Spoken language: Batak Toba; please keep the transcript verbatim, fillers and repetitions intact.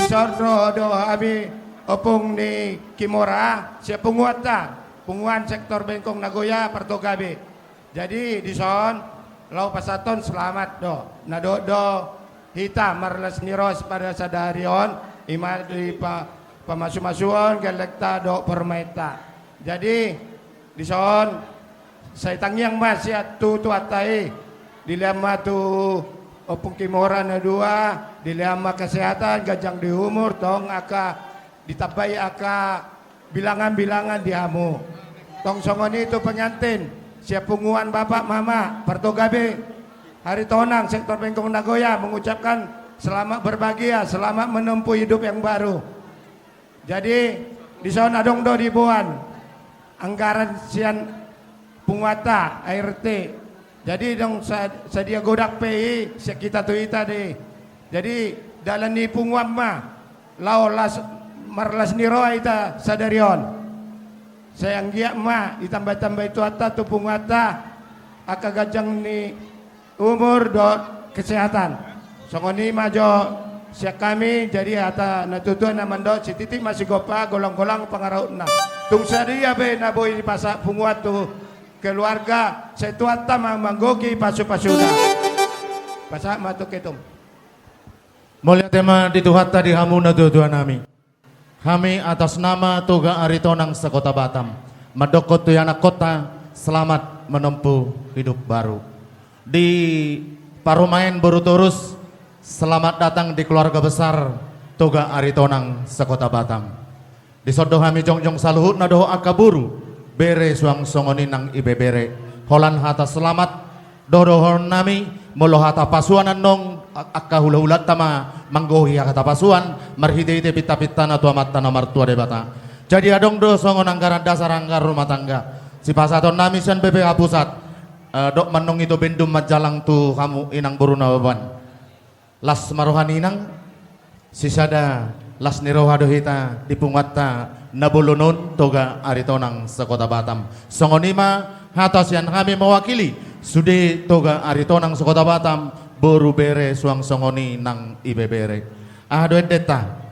Dison ro do hami ompung ni Kimora, sian punguanta, punguan sektor Bengkong Nagoya, Partogabe. Jadi dison laho pasahathon selamat do na dohot do hita marlas ni roha pada sadari on, i ma di pa-, pamasumasuon gellengta dohot parumaenta. Jadi dison sai tangiang ma sian tu Tuhanta i, dilehon ma tu ompung Kimora na dua, dilehon ma kesehatan, ganjang di umur, tong angka ditambai angka bilangan-bilangan di hamu. Tong songon i tu pengantin, sian punguan bapak mama Partogabe, Aritonang, sektor Bengkong Nagoya, mengucapkan selamat berbahagia, selamat menempuh hidup yang baru. Jadi dison adong do diboan anggaran sian punguanta, A R T. Jadi dong sa-, sadia godang pe i sian hita tu hita do i. Jadi dalan ni punguan ma laho las, marlas ni roha hita sadari on. Sai anggiat ma ditambai-tambai Tuhanta tu punguanta angka ganjang ni umur dohot kesehatan. Songon i ma jo sian hami. Jadi hata natuatua na mandok, sititi ma sigompa, golang-golang pangarahutna. Tung sadia pe na boi dipasahat punguan tu keluarga, sai Tuhanta ma manggohi pasupasuna. Pasahat ma tu ketum. Mauliate ma di Tuhanta di hamu natuatuanami. Hami atas nama Toga Aritonang se-Kota Batam mandokkon tu ianakkonta selamat menempuh hidup baru. Di parumaen boru Torus, selamat datang di keluarga besar Toga Aritonang se-Kota Batam. Dison do hami jongjong saluhutna dohot angka boru, bere suang songon i nang ibebere. Holan hata selamat do dohononnami, molo hata pasuan annon, a-, angka hulahulanta ma manggohi hata pasuan marhitehite pintapintana tu Amanta na martua Debata. Jadi adong do songon anggaran dasar anggaran rumah tangga sipasahatonnami sian B P H pusat, eh, dok mannong ito bendum manjalang tu hamu inang boru na baban. Las ma roha ni inang, sisada las ni roha do hita di punguanta na bolon on Toga Aritonang se-Kota Batam. Songon i ma hata sian hami mewakili sude Toga Aritonang se-Kota Batam, boru, bere suang songon i nang ibebere. Aha do endenta?